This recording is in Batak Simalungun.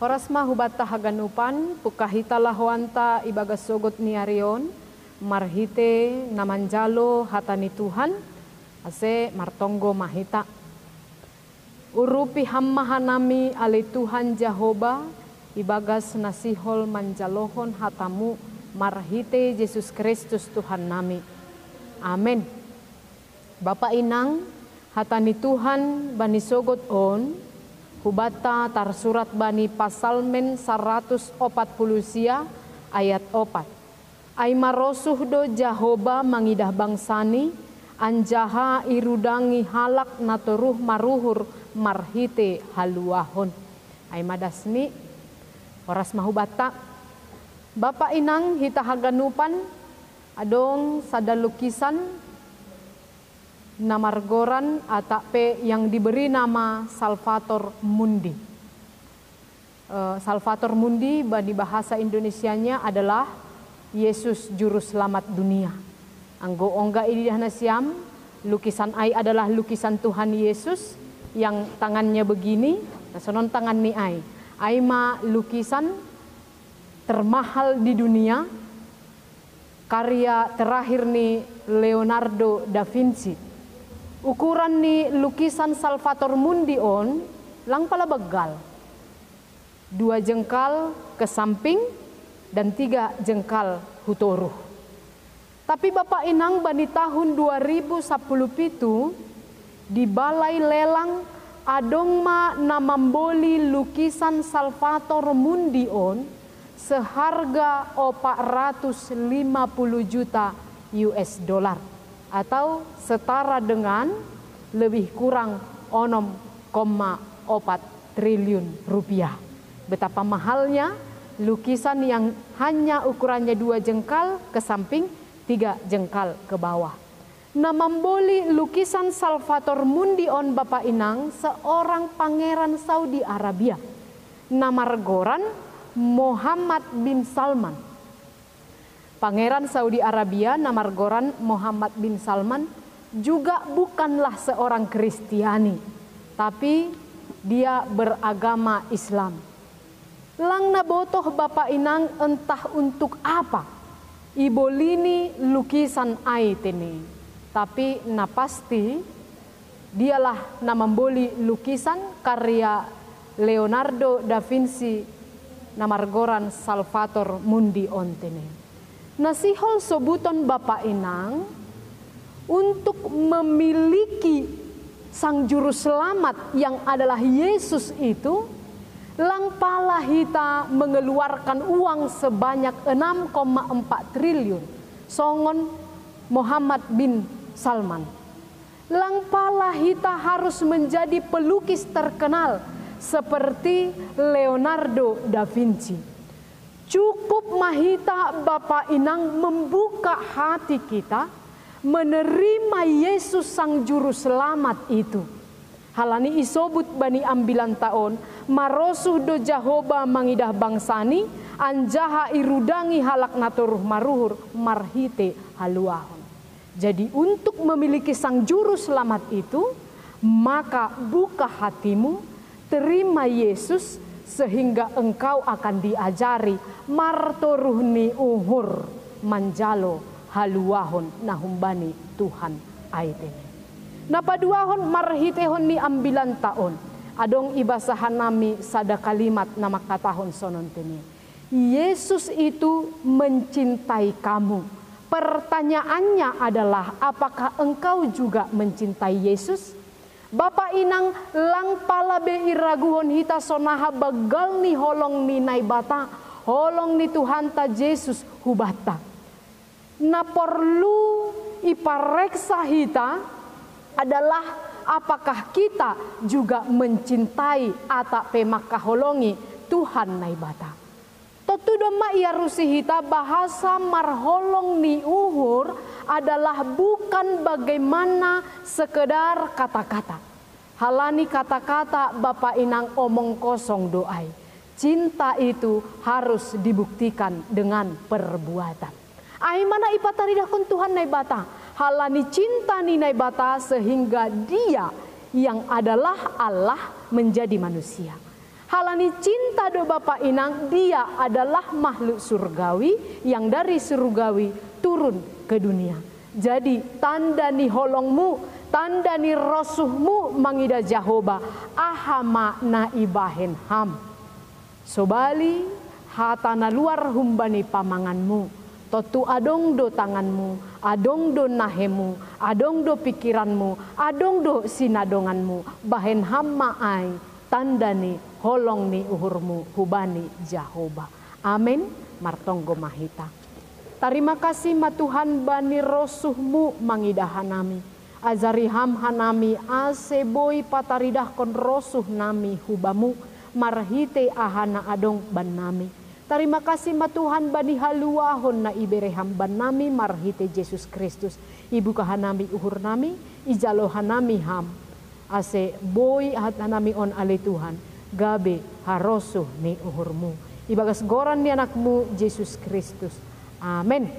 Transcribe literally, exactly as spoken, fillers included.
Horas ma hubatta haganupan, pukahita lahoanta ibagas sogot ni arion, marhite na manjalo hata ni Tuhan, ase martonggo mahita. Urupi hamma hanami ale Tuhan Jahoba, ibagas nasihol manjalohon hatamu marhite Jesus Kristus Tuhan nami. Amen. Bapa inang, hata ni Tuhan bani sogot on, hubatta tarsurat bani Pasalmen saratus opat puluh sia ayat opat. Ai marosuh do Jahoba mangidah bangsani, anjaha irudangi halak na toruh maruhur marhite haluahon. Ai madasni, horas ma hubatta. Bapa inang hita haganupan, adong sada lukisan na margoran atap pe yang diberi nama Salvator Mundi. Eh, Salvator Mundi bani bahasa Indonesianya adalah Yesus Juru Selamat Dunia. Anggo ongga ididah nasiam, lukisan ai adalah lukisan Tuhan Yesus yang tangannya begini, nah sonon tangan ni ai. Ai ma lukisan termahal di dunia, karya terakhir ni Leonardo da Vinci. Ukuran ni lukisan Salvator Mundi on lang pala baggal. Dua jengkal ke samping dan tiga jengkal hutoruh. Tapi bapa inang bani tahun dua ribu sapuluh pitu, di balai lelang adong ma na mamboli lukisan Salvator Mundi on seharga opat ratus lima puluh juta U S dollar, atau setara dengan lebih kurang onom koma opat triliun rupiah. Betapa mahalnya lukisan yang hanya ukurannya dua jengkal ke samping, tiga jengkal ke bawah. Na mamboli lukisan Salvator Mundi on bapa inang seorang pangeran Saudi Arabia, na margoran Muhammad bin Salman. Pangeran Saudi Arabia na margoran Muhammad bin Salman juga bukanlah seorang Kristiani, tapi dia beragama Islam. Lang na botoh bapa inang entah untuk apa ibolini lukisan ai tene. Tapi na pasti, dialah na mamboli lukisan karya Leonardo da Vinci na margoran Salvator Mundi on tene. Na sihol sobuton bapa inang, untuk memiliki Sang Juru Selamat yang adalah Yesus itu, lang pala hita mengeluarkan uang sebanyak enam koma empat triliun, songon Muhammad bin Salman. Lang pala hita harus menjadi pelukis terkenal seperti Leonardo da Vinci. Cukup ma hita bapa inang membuka hati kita menerima Yesus Sang Juru Selamat itu. Halani isobut bani ambilanta on, marosuh do Jahoba mangidah bangsani, anjaha irudangi halak na toruh maruhur marhite haluahon. Jadi untuk memiliki Sang Juru Selamat itu, maka buka hatimu, terima Yesus, sehingga engkau akan diajari martoruh ni uhur manjalo haluahon na humbani Tuhan ai tene. Na paduahon marhitehon ni ambilanta on, adong ibasahan nami sada kalimat na mangkatahon sonon tene. Yesus itu mencintai kamu. Pertanyaannya adalah, apakah engkau juga mencintai Yesus? Bapa inang, lang pala be iraguhon hita sonaha baggal ni holong ni Naibata, holong ni Tuhanta Jesus hubanta. Na porlu ipareksa hita adalah apakah kita juga mencintai atap pe mangkaholongi Tuhan Naibata. Tontu domma iarusi hita bahasa marholong ni uhur adalah bukan bagaimana sekedar kata-kata. Halani kata-kata bapa inang omong kosong do ai. Cinta itu harus dibuktikan dengan perbuatan. Ai mana ipataridahkon Tuhan Naibata, halani cinta ni Naibata sehingga Dia yang adalah Allah menjadi manusia. Halani cinta do Bapa inang, dia adalah makhluk surgawi yang dari surgawi turun ke dunia. Jadi tanda ni holongmu, tanda ni rosuhmu mangidah Jahoba, aha ma na ibahen ham? Sobali hata na luar humbani pamanganmu, tontu adong do tanganmu, adong do nahemu, adong do pikiranmu, adong do sinadonganmu, bahen ham ma ai tanda ni holong ni uhurmu hubani Jahoba. Amen. Martonggo ma hita. Tarima kasih ma Tuhan bani rosuhmu mangidah hanami. Ajari ham hanami ase boi pataridahkon rosuh nami hubamu marhite aha na adong bannami. Tarima kasih ma Tuhan bani haluahon na ibere ham bannami marhite Jesus Kristus. Ibuka hanami uhur nami, ijalo hanami ham. Ase boi hanami on ale Tuhan, gabe harosuh ni uhurmu. Ibagas goran ni anakmu Jesus Kristus. Amen.